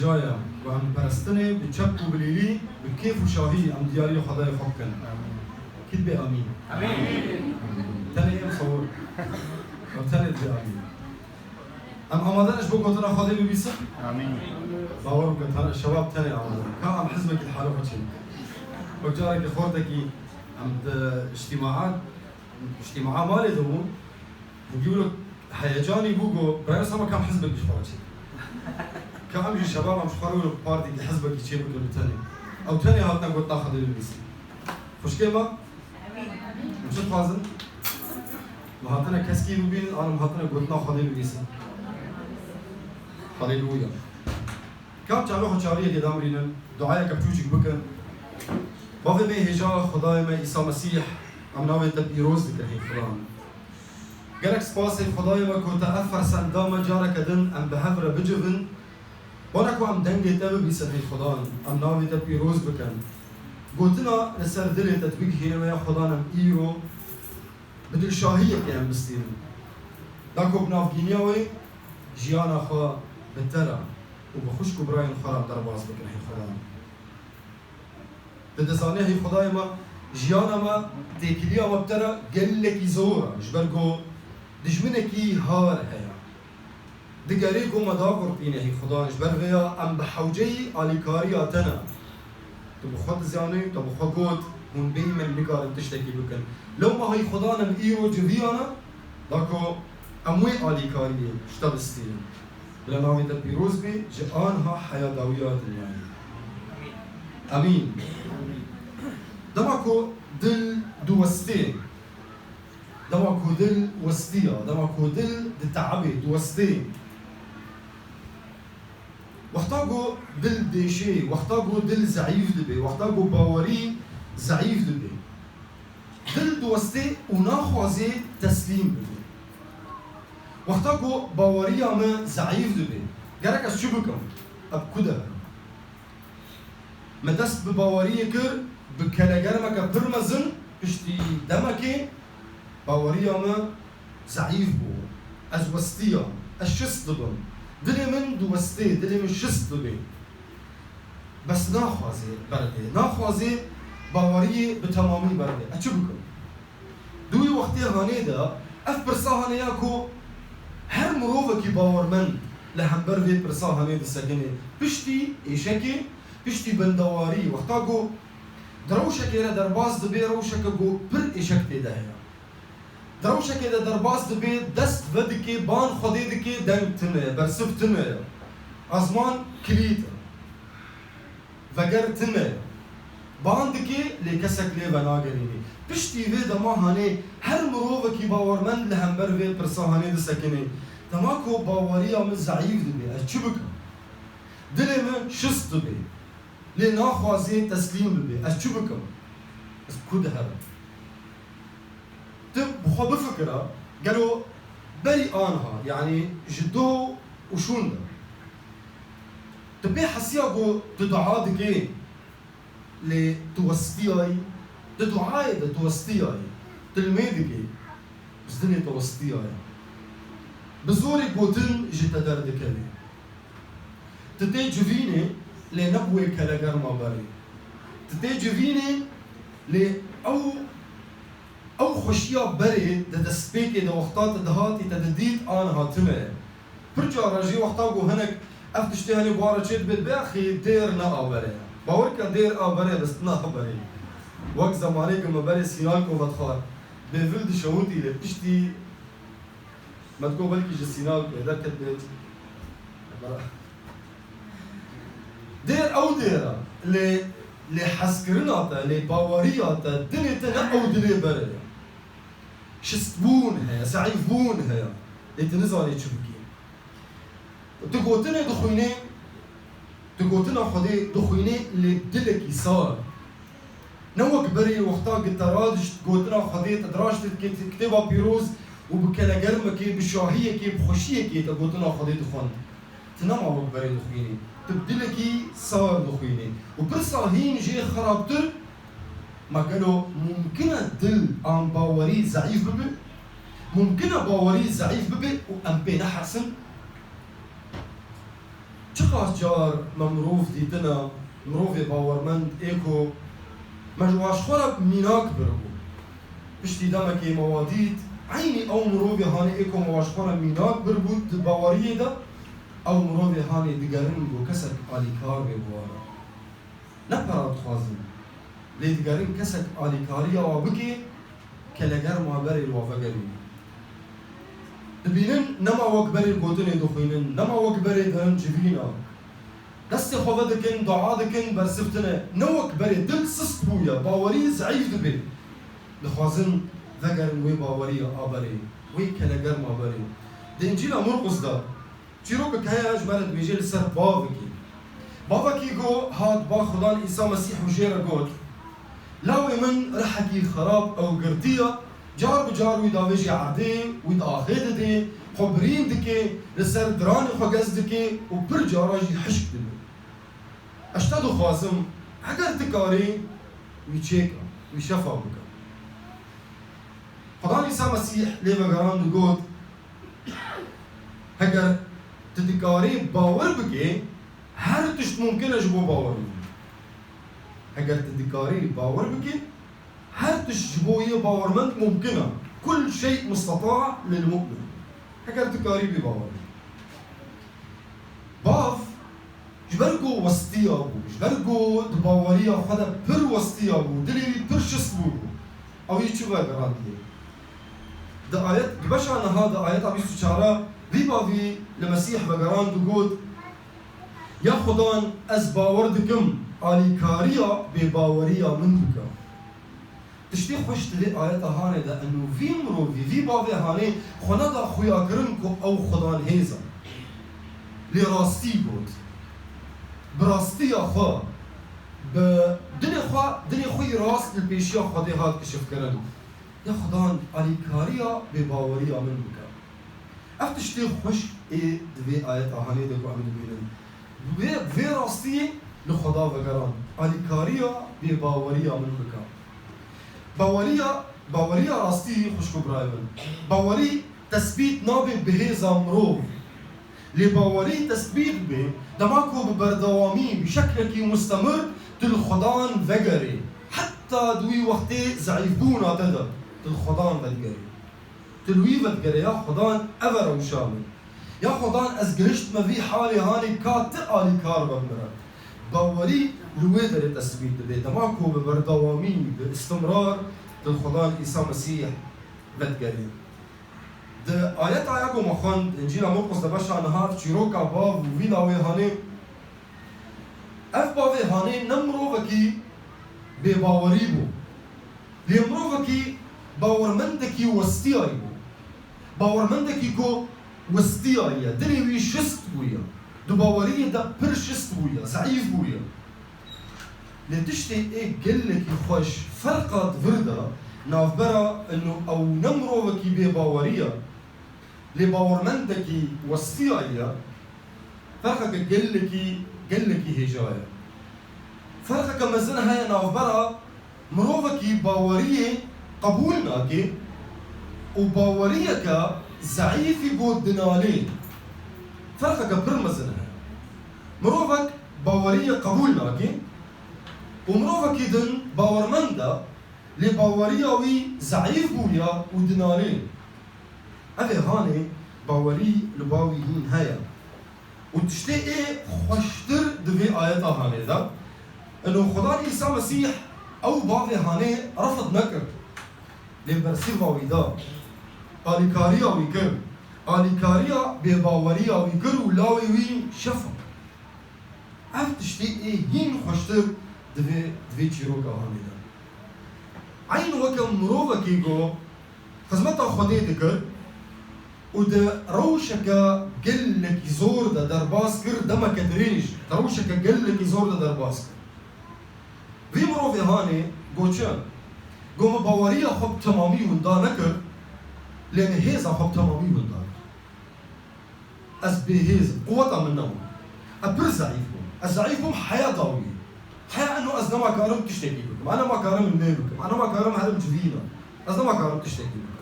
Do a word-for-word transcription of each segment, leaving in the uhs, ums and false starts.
Caya ku em perestinê bi çep û bi lîlî, bi kêf û şahî em diyarî Xwedayê xwe bikin. Kî dibê amîn? Amîn. Tenê em sewir. Em tenê dibê amîn. Em amade ne ji bo gotina Xwedê bibîsin? Amîn. Bawer bike, tene, şebab tenê amade. Ka em hizbekî li halê xwe çêbikin. Wek carekî xortekî em di îctîmaat, îctîmaa malê de bûn. Hingî wilo heyecanî bû, got, "Birayê Osama, ka em hizbekî ji xwe re çêbikin." Ka em jî şebab em ji xwe re wilo partikî, hizbekî çêbikin û tenê. Ew tenê hatine gotina Xwedê bibîsin. Xwişkê me, em çi dixwazin? Me hatine keskî bibînin, an em hatine gotina Xwedê bibîsin? Haleluya. Kam çavê xwe çaviyekê damirînin, duayeke piçûçik bikin. Bavê me hêja, Xwedayê me Îsa Mesîh, em navê te pîroz dikin, hey Xudan. Gelek spasê Xwedayê me ku te ev fersend da me careke din em bi hev re bicivin. Were ku em dengê te bibîsin, hey Xudan, em navê te pîroz bikin. Gotina li ser dilê te dibigihîne me, ya Xudan, em îro bi dilşahiyekê em bistînin. Da ku bi navgîniya wê jiyana xwe bi te re û bi xwişk û birayên xwe re derbas bikin, hey Xudan. Tu dizanî, hey Xwedayê me, jiyana me, têkiliya me bi te re gelekî zor e, ji ber ku dijminekî har heye. Digerê ku me dagurtîne, hey Xudan, ji ber vê ya em bi hewceyî alîkariya te ne. Tu bi xwe dizanî, tu bi xwe got, hûn bêyî min nikarin tiştekî bikin. Lewma, hey Xudan, em îro civiyane, da ku em wê alîkariyê ji te bistînin. Bila navê te pîroz bê, ji aniha heya dawiya dinyayê. Emîn. Dema ku dil diwestê, dema ku dil westiya, dema ku dil diteebê, diwestê. Wexta ku dil dêşê, wexta ku dil zeîf dibe, wexta ku bawerî zeîf dibe. Dil diwestê û naxwazê teslîm bibe. Wexta ku baweriya min zeîf dibe, gerek ez çi bikim? Ez bi ku de herim? Me dest bi baweriyê kir, bi kelegermeke pir mezin, piştî demekê baweriya min zeîf bû. Ez westiyam, ez şist dibim. Dilê min diwestê, dilê min şist dibê. Bes naxwazê berdê, naxwazê baweriyê bi temamî berdê. Ez çi bikim? Di wî wextê hanê de ev pirsa hane ya ku her mirovekî bawermend li hember vê pirsa hanê disekinê. Piştî êşekê, piştî bendewarî, wexta ku di rewşekê re derbas dibe, rewşeke ku pir êşek tê de heye. Di rewşekê de derbas dibe, dest vedike, ban Xwedê dike, deng tune ye, bersiv tune ye. Ezman kilît e. Veger tune ye. Ban dike, lê kesek lê venagerîne. Piştî vê dema hanê her mirovekî bawermend li hember vê pirsa hanê disekine. Dema ku baweriya min zeîf dibe, ez çi bikim? Dilê min şist dibe. Lê naxwazê teslîm bibe. Ez çi bikim? Ez bi ku de herim? Tu bi xwe bifikire, gelo berî aniha, yanî ji doh û şûn de, tu pê hesiya ku tu dua dikê, lê tu westiyayî, di duayê de tu westiyayî, tu limê dikê, bi dilê te westiyayî. Bi zorê gotin ji te derdikeve. Tu tê civînê, lê ne bi wê kelegerma berê. Tu tê civînê, lê ew, ew xweşiya berê di destpêkê de wexta tu dihatî, te didît, aniha tune ye. Pir cara jî wexta ku hinek ev tiştê henê buhara çê dibe, dibê axî dêr ne a berê. Bawer ke dêr a berê, bes ne a berê. Wek zemanê ku me berê Sînalko vedixwar, bêvil dişewitî lê piştî me digot belkî ji Sînalkoyê derket bê. Dêr ew dêr e. Lê, lê hezkirina te, lê baweriya te, dilê te ne ew dilê berê ye. Şistbûn heye, zeîfbûn heye. Lê tu nizanî çi bikî. Tu gotinê dixwînî, tu gotina Xwedê dixwînî, lê dilekî sar. Ne wek berê wexta ku te radişt gotina Xwedê, te diraşt dikê kitêba pîroz û bi kelegermekê, bi şahiyekê, bi xweşiyekê te gotina Xwedê dixwend. Tu nema wek berê dixwînî. Tu bi dilekî sar dixwînî. Û pirsa hîn jê xerabtir, ma gelo mumkin e dil an bawerî zeîf bibe? Mumkin e bawerî zeîf bibe û em pê nehersin? Çiqas car me mirov dîtine, mirovê bawermend ê ku me ji wa ji xwe re mînak biribû. Piştî demekê me wa dît, eynî ew mirovê hanê ê ku me wa ji xwe re mînak biribû di baweriyê de, ew mirovê hanê digerin ku kesek alîkar bê bi wan re. Ne pera dixwazin, lê digerin kesek alîkariya wa bike, kelegerma berê li wa vegerîne. Dibînin nema wek berê gotinê dixwînin, nema wek berê derin civîna. Destê xwe vedikin, dua dikin, bersiv tine. Ne wek berê, dil sist bûye, bawerî zeîf dibe. Dixwazin vegerin wê baweriya a berê, wê kelegerma berê. Di Încîla Murqis de çîrokek heye ji me re dibêje li ser bavekî. Bavekî ku hat ba Xudan Îsa Mesîh û jê re got, Lawê min rihekî xerab ew girtiya, car bi car wî davêjê erdê, wî diaxê didê, xwe birîn dike, li ser diranê xwe gez dike û pir cara jî hişk dibe. Ez ji te dixwazim, heger tu karî, wî çêke, wî şefa bike. Xudan Îsa Mesîh lê vegerand û got, Heger tu dikarî bawer bikî, her tişt mumkin e ji bo bawermend. Heger tu dikarî bawer bikî, her tişt ji bo yê bawermend mumkin e. Kul şey musteta lil mu'min. Heger tu karî bî bawer. Bav ji ber ku westiya bû, ji ber ku di baweriya xwe de pir westiya bû, dilê wî pir şist bû, ew yî çi vegerandiye? Di ayet, di beşa niha, di ayeta bîst û çar vî bavî li Mesîh vegerand û got, Ya Xudan, ez bawer dikim, alîkariya bêbaweriya min bike. Tiştê xweş di vê ayeta hanê de eno vî mirovî, vî bavê hanê xwe neda xuyakirin ku ew Xudan hêz e. Lê rastî got. Bi rastiya xwe, bi dilê xwe, dilê xwe yî rast li pêşiya Xwedê hat kişifkirin. Ya Xudan alîkariya bêbaweriya min bike. Ev tiştê xweş ê di vê ayeta hanê de ku em dibînin. Vê, vê rastiyê li Xweda vegerand. Alîkariya bêbaweriya min bike. Baweriya, baweriya rastî xwişk û birayê min. Bawerî tesbît nabe bi hêza mirov. Lê bawerî tesbît bê, dema ku bi berdewamî, bi şeklekî mustemir tu li Xwedan vegerê. Heta di wî wextê zeîfbûna te de tu li Xwedan vedigerê. Tu li wî vedigerê, ya Xudan, ev e rewşa min. Ya Xudan, ez gihiştime vî halê hanê ka tu alîkar be min re. Bawerî li wê derê tesbît dibe. Dema ku bi berdewamî, bi istimrar, tu li Xudan Îsa Mesîh vedigerî. Di ayeta ya ku me xwend, Încîla Murqis de beşa niha, çîroka bav û vî lawê hanê, Ev bavê hanê ne mirovekî bêbawerî bû. Lê mirovekî bawermendekî westiyayî bû. Bawermendekî ku westiyayî ye, dilê wî şist bûye. Di baweriyê de pir şist bûye, zeîf bûye. Lê tiştê ê gelekî xweş, ferqa di vir de navbera ino ew ne mirovekî bêbawerî ye, lê bawermendekî westiyayî ye, ferqeke gelekî, gelekî hêja ye. Ferqeke mezin heye navbera mirovekî baweriyê qebûl nake û baweriyeke zeîfî ku dinalê. Ferqeke pir mezin heye. Mirovek baweriyê qebûl nake û mirovekî din bawermend e, lê baweriya wî zeîf bûye û dinalê. Ev ê hanê bawerî li ba wî hîn heye. Û tiştê ê xweştir di vê ayeta hanê de, ino Xudan Îsa Mesîh ew bavê hanê refd nekir. Lê bersîva wî da. Alîkariya wî kir. Alîkariya bêbaweriya wî kir û lawê wî şefa. Ev tiştê ê hîn xweştir di vê, di vê çîroka hanê de. Eyn weke mirovekî ku xizmeta Xwedê dikir û di rewşeke gelekî zor de derbas kir, demeke dirêj, di rewşeke gelekî zor de derbas kir. Vî mirovê hanê got çi? Got, min baweriya xwe bi temamî winda nekir, lê min hêza xwe bi temamî winda kir. Ez bêhêz im, quweta min nebû. Ez pir zeîf bûm. Ez zeîf bûm heya dawiyê. Heya eno ez nema karim tiştekî bikim. Ez nema karim lê bikim. Ez nema karim herim civîna. Ez nema karim tiştekî bikim.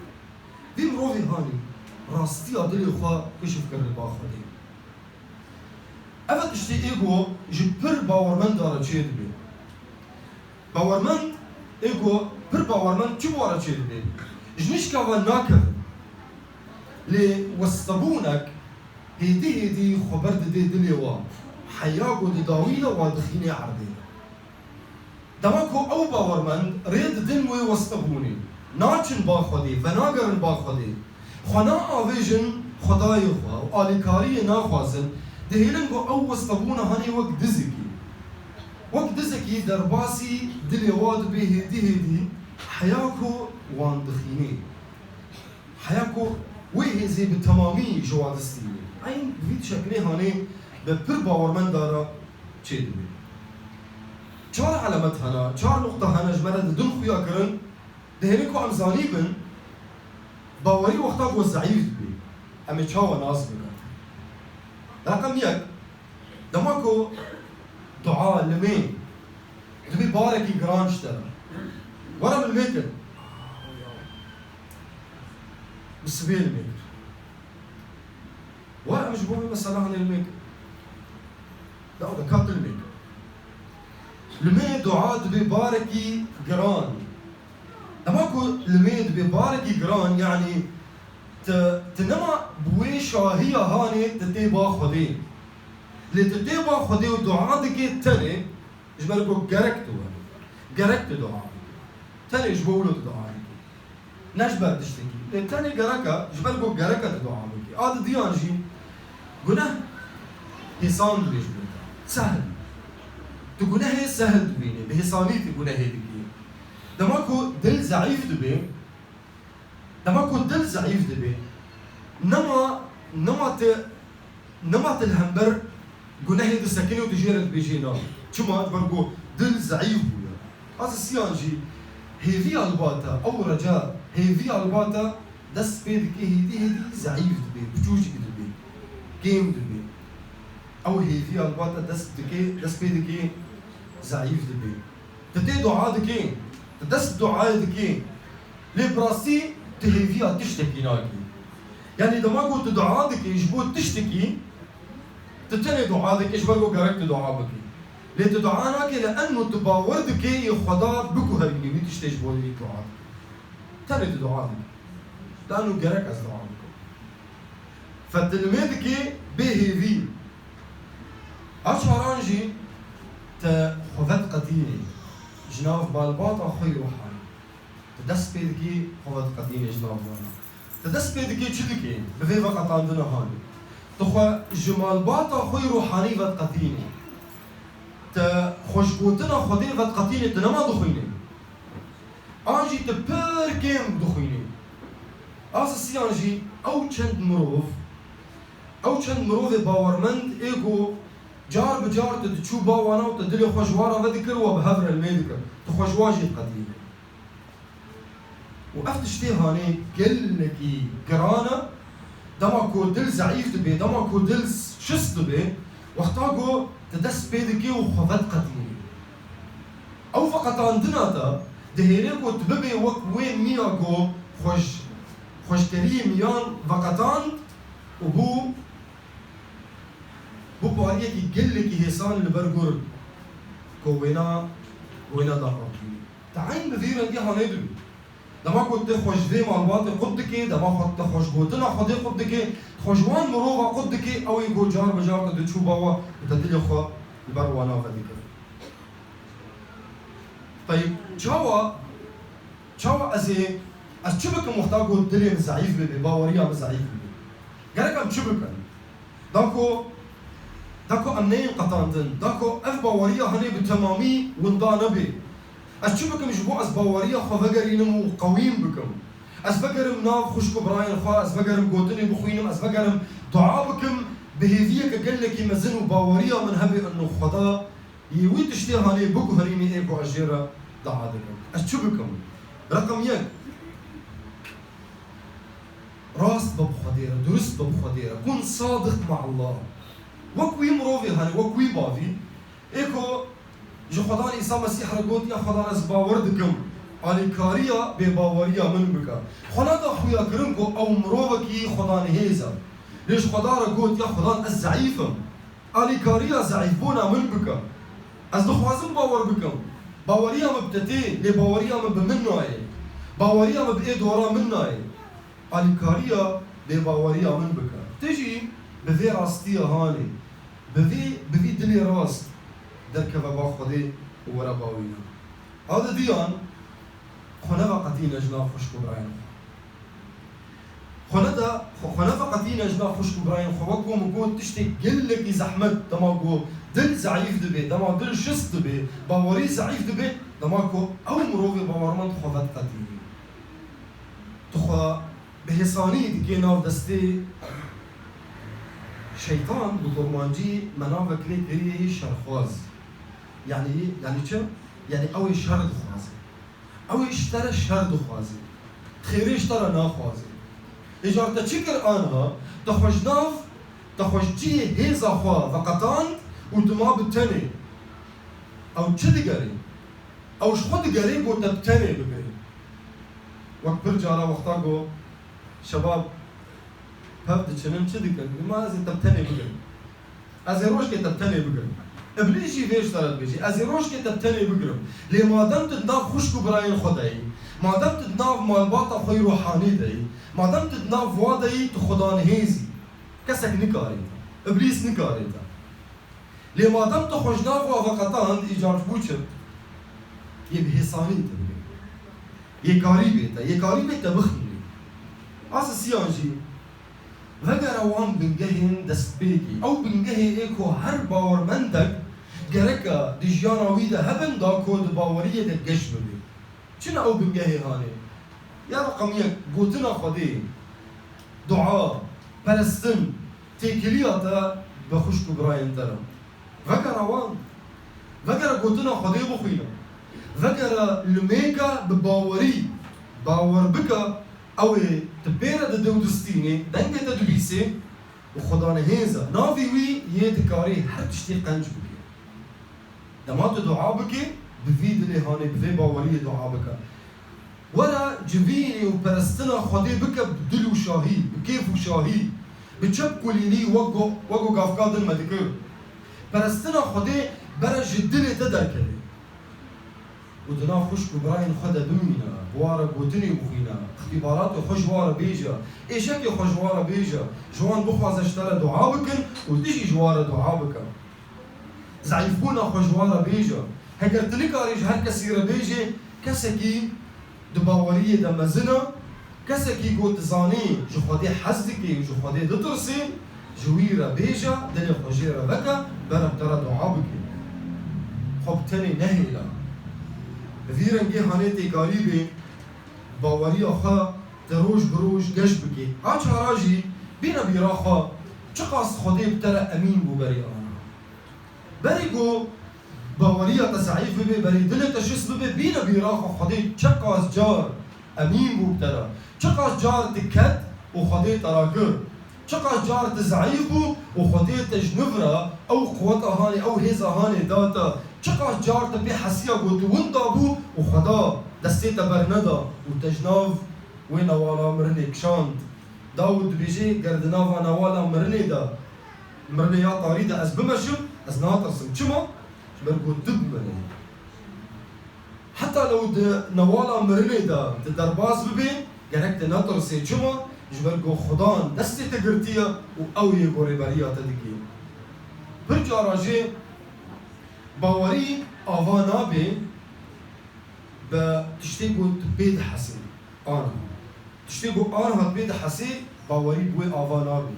Vî mirovî hanî rastiya dilê xwe kişif kir li ba Xwedê. Ev tiştê ê ku ji pir bawermenda re çêdibe. Bawermend ê ku pir bawermend çi bo re çêdibe? Ji nişka ve nakevin. Lê westebûnek hêdî hêdî xwe berdidê dilê wa. Heya ku di dawî de wa dixînê erdê de. Dema ku ew bawermend rê didin wê westebûnê, naçin ba Xwedê, venagerin ba Xwedê, xwe naavêjin Xwedayê xwe û alîkariyê naxwazin, dihêlin ku ew westebûna hanê wek dizekî. Wek dizekî derbasî dilê wa dibe hêdî hêdî heya ku wan dixînê. Heya ku wê hêzê bi temamî ji wan distînê. Eyn bi vî şeklê hanê bi pir bawermenda re çêdibe. Çar elemet hene, çar nuqte hene ji me re didin xuya kirin, dihêlin ku em zanîbin, bawerî wexta ku zeyîf dibe, em ê çawa nas bikin? Reqem yek, dema ku dua, limê, dibê barekî giran ji te re. Were min lê kir. Bi sibê limê kir. Were em ji bo vê mesela hanê limê kir. Da, da ka tu limê kir. Limê dua dibê barekî giran. Dema ku limê dibê barekî giran, yanî tu, tu nema bi wê şahiya hanê tu tê ba Xwedê. Lê tu tê ba Xwedê û dua dikê tenê, ji ber ku gerek tu were. Gerek tu dua bikî. Tenê ji bo wilo tu dua dikî. Ne ji ber tiştekî. Lê tenê gerek e, ji ber ku gerek e tu dua bikî. A didiyan jî guneh hêsan dibê ji bo te. Sehl. Tu gunehê sehl dibînî. Bi hêsanî tu gunehê dikî. Dema ku dil zeîf dibe, dema ku dil zeîf dibe, nema, nema tu, nema tu li hember gunehê disekinî û tu jê re dibêjî na. Çima? Ji ber ku dil zeîf bûye. Ez siyan jî hêviya li ba te, ew reca, hêviya li ba te dest pê dike, hêdî hêdî zeîf dibe, biçûcik dibe, kêm dibe. Ew hêviya li ba te dest dike, dest pê dike, zeîf dibe. Tu tê dua dikî, tu dest duayê dikî, lê bi rastî tu hêviya tiştekî nakî. Yanî dema ku tu dua dikî ji bo tiştekî, tu tenê dua dikî ji ber ku gerek tu dua bikî. Lê tu dua nakî li ennu tu bawer dikî yê Xweda biguherînî wî tiştê ji bo wî dua dikî. Tenê tu dua dikî. Li ennu gerek ez dua bikim. Fetilimê dikî bê hêvî. A çaran jî te xwe vediqetînî ji nav malbata xwe yê ruhanî. Tu dest pê dikî xwe vediqetînî ji nav wana. Tu dest pê dikî çi dikî? Bi vê veqetandina hanê. Tu xwe ji malbata xwe yê ruhanî vediqetînî. Tu xwe ji gotina Xwedê vediqetînî, tu nema dixwînî. An jî tu pir kêm dixwînî. A sisiyan jî ew çend mirov, ew çend mirovê bawermend ê ku car bi car tu diçû ba wana û tu dilê xwe ji wan re vedikir, we bi hev re limê dikir. Tu xwe ji wan jî diqetînî. Û ev tiştê hanê gelekî giran e. Dema ku dil zeîf dibe, dema ku dil şist dibe, wexta ku tu dest pê dikê û xwe vediqetînî. Ew veqetandina te dihêle ku tu bibê wek wê miya ku xweş-, xweşkeriyê miyan veqetand û bû, bû pariyekî gelekî hêsan li ber gur ku wêna, wêna daxapînî. Te eyn bi vî rengî hanê dibî. Dema ku te xwe ji vê malbatê qut dikê, dema xwe te xwe ji gotina Xwedê qut dikê, xwe ji wan mirova qut dikê, ew ê ku car bi car te diçû ba we û te dilê xwe li ber wana vedikir. Teyb, çawa, çawa ez ê, ez çi bikim wexta ku dilê min zeîf bibe, baweriya min zeîf bibe? Gerek em çi bikin? Da ku, da ku em neyên qetandin, da ku ev baweriya hanê bi temamî winda nebe. Ez çi bikim ji bo ez baweriya xwe vegerînim û qewîm bikim? Ez vegerim nav xwişk û birayên xwe, ez vegerim gotinê bixwînim, ez vegerim dua bikim, bi hêviyeke gelekî mezin û baweriya min hebe inu Xweda yê wî tiştê hanê biguherînî ê ku ez jê re dua dikim. Ez çi bikim? Reqem yek, rast be bi Xwedê re, durust be bi Xwedê re. Kun sadiq ma Allah. Wek wî mirovê hanê, wek wî bavî, ê ku ji Xwedan Îsa Mesîh re got, ya Xwedan ez bawer dikim, alîkariya bêbaweriya min bike. Xwe neda xuya kirin ku ew mirovekî Xwedanhêz e. Lê ji Xweda re got, ya Xwedan ez zeîf im. Alîkariya zeîfbûna min bike. Ez dixwazim bawer bikim. Baweriya min bi te tê, lê baweriya min bi min nayê. Baweriya min bi ê dora min nayê. Alîkariya bêbaweriya min bike. Tu jî bi vê rastiya hanê, bi vî, bi vî dilê rast derkeve ba Xwedê û were bawîna. A didiyan, xwe neveqetîne ji nav xwişk û birayên xwe. Xwe neda, xwe, xwe neveqetîne ji nav xwişk û birayên xwe. Wek ku min got, tiştê gelekî zehmet, dema ku dil zeîf dibe, dema dil şist dibe, bawerî zeîf dibe, dema ku ew mirovê bawermend xwe vediqetîne. Tu xwe bi hêsanî dikê nav destê şeytan, bi kurmancî me navek lê kiriye yê şerxwaz. Yanî, yanî çi? Yanî ew ê şer dixwaze. Ew ê ji te re şer dixwaze. Xêrê ji te re naxwaze. Ê car te çi kir aniha? Te xwe ji nav, te xwe ji cihê hêza xwe veqetand û tu ma bi tenê. Ew çi digerê? Ew ji xwe digerê ku te bi tenê bigirê. Wek pir cara wexta ku şebab pev diçinin çi dikin? Ma ez ê te bi tenê bigirim. Ez ê rojkê te bi tenê bigirim. Îblîs jî vê ji te re dibêje, ez ê rojkê te bi tenê bigirim. Lê madem tu di nav xwişk û birayên xwe de yî, madem tu di nav malbata xwe yî ruhanî de yî, madem tu di nav wa de yî, tu xwedanhêz î. Kesek nikarê te. Îblîs nikarê te. Lê madem tu xwe ji nav wa veqetand, îcar ji bo çi? Yê bi hêsanî te bibê. Yê karî bê te, yê karî bê te bixînî. A sisiyan jî, vegere wan bingehên destpêkê. Ew bingehê ê ku her bawermendek gereke di jiyana wî de hebin, da ku di baweriyê de geş bibê. Çi ne ew bingehê hanê? Ya reqem yek, gotina Xwedê, dua, perestin, têkiliya te bi xwişk û birayên te re. Vegere wan. Vegere gotina Xwedê bixwîne. Vegere limêke bi bawerî, bawer bike, ew ê tu pê re dide û distînê, dengê te dibîsê û xwedanhêz e. Navê wî yê dikarê her tiştê qenc bike. Dema tu dua bikî, bi vî dilê hanê, bi vê baweriyê dua bike. Were civînê û perestina Xwedê bike bi dil û şahî, bi kêf û şahî, bi çep kulîlî wek ku, wek ku gavka din me dikir. Perestina Xwedê bere ji dilê te derkeve. Û di nav xwişk û birayên xwe de bimîne, bi wa re gotinê bixwîne, îxtîbaratê xwe ji wa re bêje, êşekê xwe ji wa re bêje, ji wan bixwaze ji te re dua bikin û tu jî ji wa re dua bike. Zeîfbûna xwe ji wan re bêje. Heger tu nikarî ji her kesî re bêjê, kesekî di baweriyê de mezin e, kesekî ku dizanî ji Xwedê hez dike û ji Xwedê ditirsê, ji wî re bêje, dilê xwe jê re veke, bere bi te re dua bike. Xwe bi tenê nehêle. Bi vî rengê hanê tê karî bê, baweriya xwe te roj bi roj geş bike. A çara jî bîne bîra xwe, çiqas Xwedê bi te re emîn bû berî ana. Berî ku baweriya te zeîf bibe, berî dilê te şist bibe, bîne bîra xwe Xwedê çiqas car emîn bû bi te re. Çiqas car tu ket û Xwedê te rakir. Çiqas car tu zeîf bû û Xwedê te ji niv re ew quweta hanê, ew hêza hanê da te. Çiqas car tu pê hesiya ku tu winda bû û Xweda destê te berneda û te ji nav wê newala mirinê kişand. Dawid dibêje, ger di nava newala mirinê de, mirinê ya tarî de ez bimeşim, ez natirsim. Çima? Ji ber ku tu bi min î. Heta lew di newala mirinê de tu derbas bibî, gerek tu netirsê. Çima? Ji ber ku Xudan destê te girtiye û ew yê ku rêberiya te dike. Pir cara jî bawerî ava nabe bi tiştê ku tu pê dihesê. Aniha. Tiştê ku aniha tu pê dihesê, bawerî bi wê ava nabe.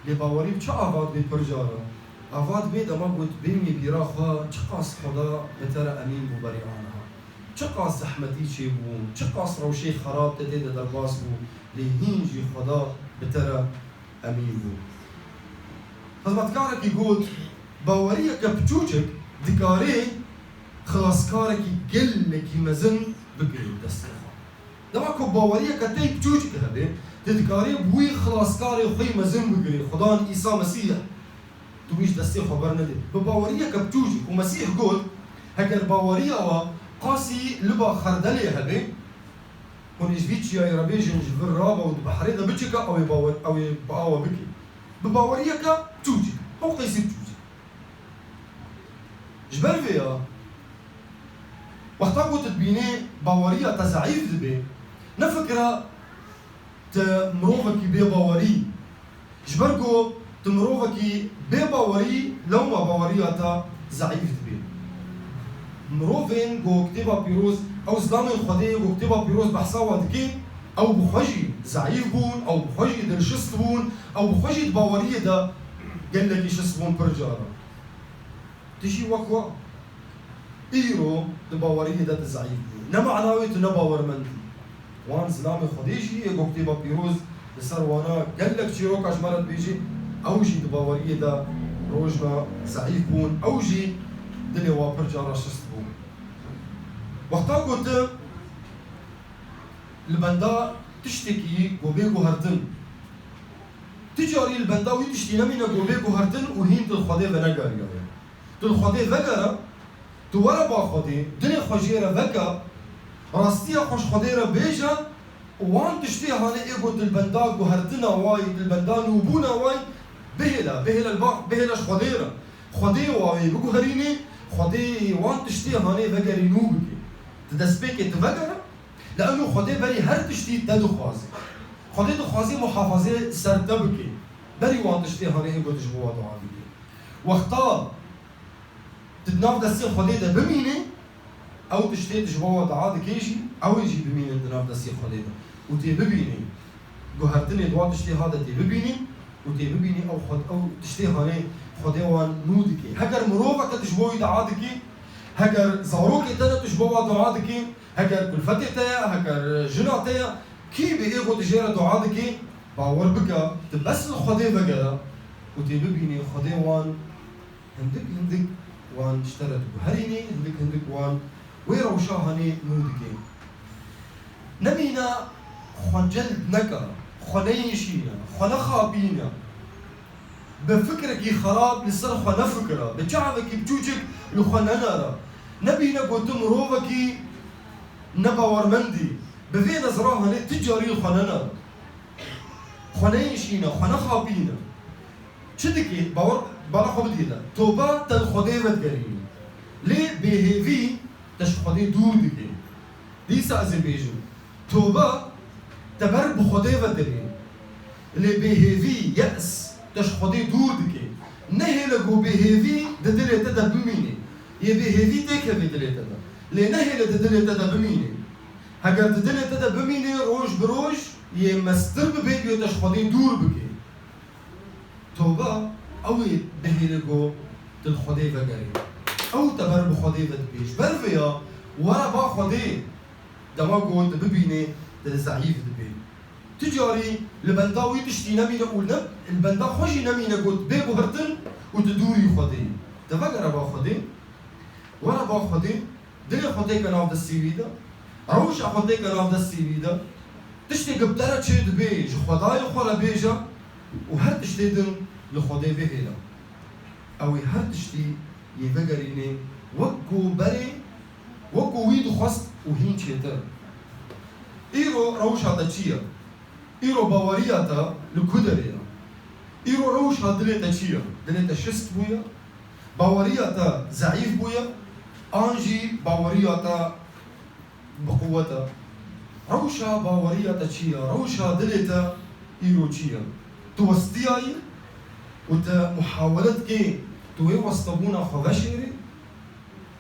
Lê bawerî bi çi ava dibe pir caran? Ava dibe dema ku tu bênî bîra xwe, çiqas Xweda bi te re emîn bû berî aniha. Çiqas zehmetî çêbûn, çiqas rewşê xerab te tê de derbas bû, lê hîn jî Xweda bi te re emîn bû. Xizmetkarekî got, baweriyeke piçûçik dikarê xilaskarekî gelekî mezin bigire destê xwe. Dema ku baweriyeke te yê piçûçik hebe, tu dikarî bi wî xilaskarê xwe yê mezin bigirî, Xudan Îsa Mesîh. Tu wî ji destê xwe bernedê. Bi baweriyeke piçûçik. Û Mesîh got, heger baweriya we qasî liba xerdelê hebe, hûn ê ji vî çiyayê re bêjin, ji vir rabe û di behrê de biçike, ew ê bawer, ew ê bi awe bike. Bi baweriyeke piçûçik. Ew qeysî piçûçik. Ji ber vê ya, wexta ku tu dibînî baweriya te zeîf dibe, nefikire tu mirovekî bê bawerî. Ji ber ku tu mirovekî bê bawerî, lewma baweriya te zeîf dibe. Mirovên ku Kitêba Pîroz, ew zilamên Xwedê ku Kitêba Pîroz behsa wan dike, ew bi xwe jî zeîf bûn, ew bi xwe jî dilşist bûn, ew bi xwe jî di baweriyê de gelekî şist bûn pir caran. Tu jî wek wan. Îro di baweriyê de tu zeîf bû. Ne mana wê tu ne bawermend î. Wan zilamê Xwedê jî yê ku Kitêba Pîroz li ser wana gelek çîroka ji me re dibêjî, ew jî di baweriyê de rojna zeîf bûn, ew jî dilê wan pir cara şist bû. Wexta ku tu li benda tiştekî ku bê guhertin, tu carî li benda wî tiştî nemîne ku bê guhertin û hîn tu li Xwedê venegeriyaye. Tu li Xwedê vegere, tu were ba Xwedê, dilê xwe jê re veke, rastiya xwe ji Xwedê re bêje û wan tiştê hanê ê ku tu li benda guhertina wayî, tu li benda nûbûna wayî, bihêle, bihêle li ba, bihêle ji Xwedê re. Xwedê wa wê biguherînê, Xwedê wan tiştê hanê vegerî nû bike. Tu destpêkê tu vegere, li eno Xwedê berî her tiştî te dixwaze. Xwedê dixwaze muhafazê ser te bike. Berî wan tiştê hanê ê ku tu ji bo wa dua dike. Wexta tu di nav destê Xwedê de bimînî, ew tiştê tu ji bo wa dua dikê jî, ew ê jî bimînin di nav destê Xwedê de. Û tê bibînî, guhertinê di wan tiştê ha de tê bibînî û tê bibînî ew xwe, ew tiştê hanê Xwedê wan nû dike. Heger miroveke tu ji bo wî dua dikî, heger zarokê te ne tu ji bo wa dua dikî, heger kulfetê te ye, heger jina te ye, kî bê ê ku tu jê re dua dikî, bawer bike, tu bes li Xwedê vegere û tê bibînî Xwedê wan hindik hindik wan ji te re diguherînê, hindik hindik wan wê rewşa hanê nû dike. Nemîne xwe celd neke, xwe neyêşîne, xwe nexapîne. Bi fikrekî xerab li ser xwe nefikire, bi çavekî biçûçik li xwe nenere. Nebîne ku tu mirovekî nebawermend î. Bi vê nezra hanê tu carî li xwe nenere. Xwe neyêşîne, xwe nexapîne. Çi dikî? Bawer, bala xwe bidî de. Tobe te li Xwedê vedigerînî. Lê bêhêvî te ji Xwedê dûr dike. Dîsa ez ê bêjim. Tobe te ber bi Xwedê vedirî. Lê bêhêvî, ye's, te ji Xwedê dûr dike. Nehêle ku bêhêvî di dilê te de bimîne. Yê bêhêvî têkeve dilê te de. Lê nehêle di dilê te de bimîne. Heger di dilê te de bimîne, roj bi roj yê mestir bibe, yê te ji Xwedê dûr bike. Tobe, ew ê bihêle ku tu li Xwedê vegerî. Ew te ber bi Xwedê vedibê. Ji ber vê ya, were ba Xwedê, dema ku tu bibînê, tu zeîf dibê. Tu carî li benda wî tiştî nemîne û ne, li benda xwe jî nemîne ku tu bê guhertin û tu dûrî Xwedê. Tu vegere ba Xwedê, were ba Xwedê, dilê xwe têke nav destê wî de, rewşa xwe têke nav destê wî de, tiştê ku bi te re çêdibe, ji Xwedayê xwe re bêje û her tiştê din li Xwedê bihêle. Ew ê her tiştî yê vegerînê wek ku berê, wek ku wî dixwest û hîn çêtir. Îro rewşa te çi ye? Îro baweriya te li ku derê ye? Îro rewşa dilê te çi ye? Dilê te şist bûye? Baweriya te zeîf bûye? An jî baweriya te bi quwet e? Rewşa baweriya te çi ye? Rewşa dilê te îro çi ye? Tu westiyayî û tu muhawele dikê tu wê westebûna xwe veşêrî?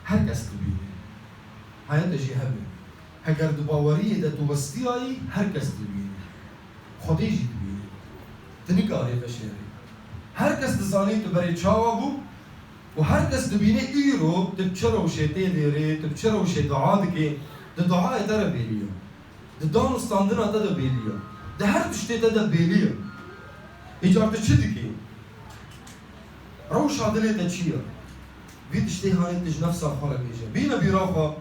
Her kes dibîne. Heye te jî hebe. Heger di baweriyê de tu westiyayî, her kes dibîne. Xwedê jî dibîne. Tu nikarê veşêrî. Her kes dizanî tu berê çawa bû û her kes dibîne îro tu bi çi rewşê tê lêrê, tu bi çi rewşê dua dikê, di duayê te re bêliye. Di dan û standina te de bêliye. Di her tiştê te de bêliye. Îcar tu çi dikî? Rewşa dilê te çi ye? Vî tiştê hanê tu ji nefsa xwe re bêje. Bîne bîra xwe.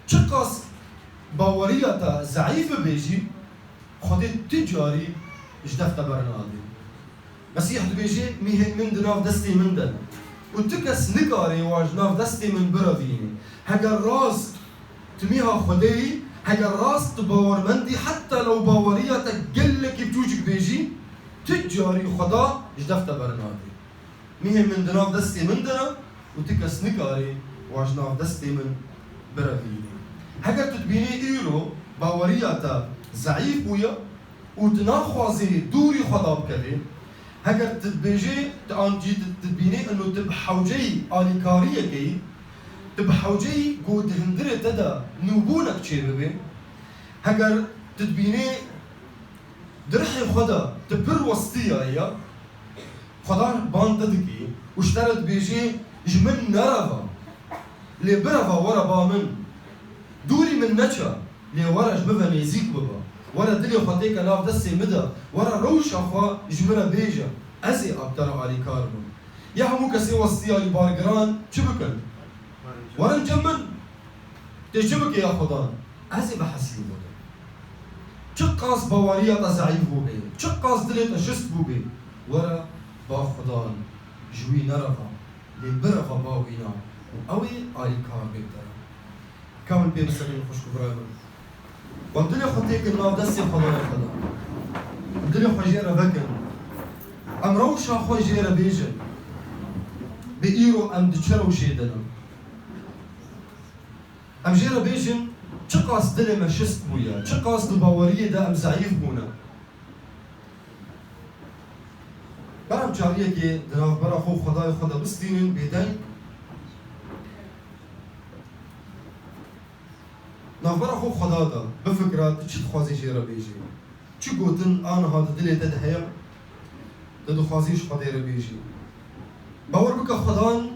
Çiqas baweriya te zeîf bibe jî, Xwedê tu carî ji def te bernade. Mesîh dibêje, mîhên min di nav destê min de ne. Û tu kes nikare wan ji nav destê min birevîne. Heger rast tu mîha Xwedê yî, heger rast tu bawermend î, heta lew baweriya te gelekî biçûçik be jî, tu carî Xweda ji def te bernade. Mîhên min di nav destê min de ne û ti kes nikarê wa ji nav destê min birevînê. Heger tu dibînê îro baweriya te zeîf bûye û tu naxwazê dûrî xwe dabikevê, heger tu dibêjê, tu an jî tu, tu dibînê ino tu bi hewceyî alîkariyekê yî, tu bi hewceyî ku di hundirê te de nûbûnek çêbibe, heger tu dibînê di rihê xwe de tu pir westiyaye, Xweda ban te dike û ji te re dibêje, ji min nereva, lê bireva were ba min. Dûrî min neçe, lê were ji min ve nêzîk bibe. Were dilê xwe têke nav destê min de, were rewşa xwe ji min re bêje, ez ê a bi te re alîkar bim. Ya hemû kesê westiyayî bargiran çi bikin? Werin cem min. Tê çi bike ya Xwedan? Ez ê bi hesî xwe de. Çiqas baweriya te zeîf bûbe, çiqas dilê te şist bûbe, were ba Xwedan, ji wî nereva, lê bireva ba wîna û ew ê alîkar bê te re. Ka min pê biserin xwişk û birayê min. Wan dilê xwe têkin nav destê Xwedayê xwe de. Dilê xwe jê re vekin. Em rewşa xwe jê re bêjin. Bi îro em di çi rewşê de ne? Em jê re bêjin, çiqas dilê me şist bûye, çiqas di baweriyê de em zeîf bûne. Ber em cariyekê di navbera xwe û Xwedayê xwe de bistînin bêdeng. Navbera xwe û Xweda de bifikire, tu çi dixwazî jê re bêjî? Çi gotin aniha di dilê te de heye, tu dixwazî ji Xwedê re bêjî? Bawer bike Xwedan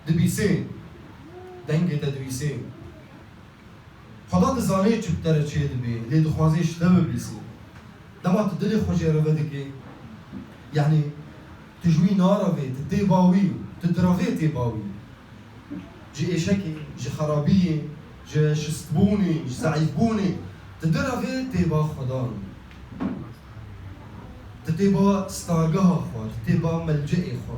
dibîsê, dengê te dibîsê. Xweda dizanê çi bi te re çêdibe, lê dixwazê ji te bibîsê. Dema tu dilê xwe jê re vedikê, yanî tu ji wî narevê, tu tê ba wî, tu direvê tê ba wî. Ji êşekê, ji xerabiyê, ji şistbûnê, ji zeîfbûnê, tu direvê tê ba Xwedan. Tu tê ba stargeha xwe, tu tê ba melceê xwe.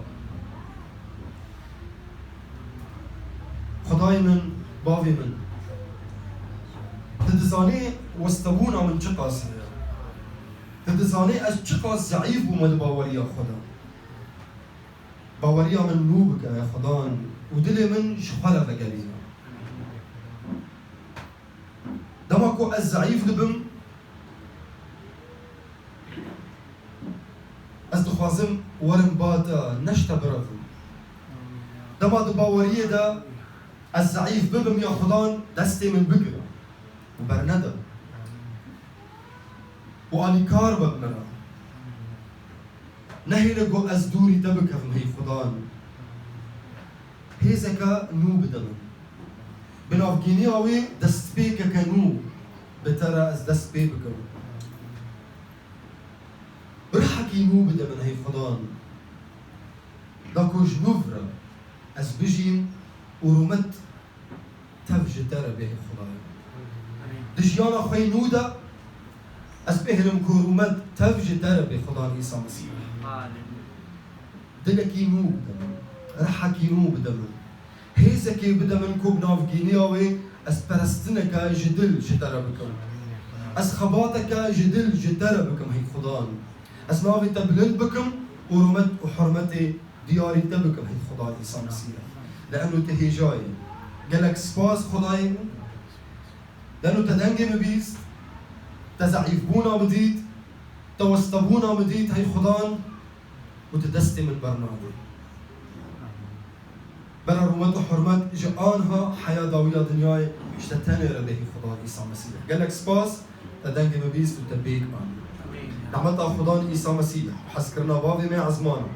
Xwedayê min, bavê min, tu dizanî westebûna min çiqas heye. Tu dizanî ez çiqas zeîf bûme di baweriya xwe de. Baweriya min nû bike, Xwedan, û dilê min ji xwe re vegerîne. Dema ku ez zeîf dibim, ez dixwazim werim ba te, ne ji te birevim. Dema di baweriyê de ez zeîf bibim ya Xudan destê min bigire û bernede û alîkar be bi min re. Nehêle ku ez dûrî te bikevim, hey Xudan. Hêzeke nû bide min. Bi navgîniya wê destpêkeke nû bi te re ez dest pê bikim. Rihekî nû bide min, hey Xudan. Da ku ji nû re ez bijîm û rûmet tev ji te re bê, hey Xudayê. Di jiyana xwe yê nû de ez bihêlim ku rûmet tev ji te re bê, Xudan Îsa Mesîh. Dilekî nû bide min, rihekî nû bide min. Hêzekê bide min ku bi navgîniya wê ez perestineke ji dil ji te re bikim. Ez xebateke ji dil ji te re bikim, hey Xudan. Ez navê te bilind bikim û rûmet û hurmetê diyarî te bikim, hey Xudan Îsa Mesîh. Li eno te hêjayê. Gelek spas Xudayê min. Li eno te dengê min bîst, te zeîfbûna min dît, te westebûna min dît, hey Xudan. û tu destê min bernadî. Bera rûmet û hurmet ji anha heya dawiya dinyayê ji te tenê re bê, hey Xudan Îsa Mesîh. Gelek spas, te dengê min bîst û te pêk anî. Nehmeta Xudan Îsa Mesîh, hezkirina bavê me ezmana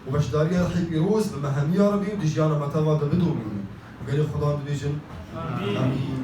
û beşdariya Rihê Pîroz bi me hemiya re bî û di jiyana me teva de bidomîne. Û gelê Xudan dibêjin, Amîn. Amîn.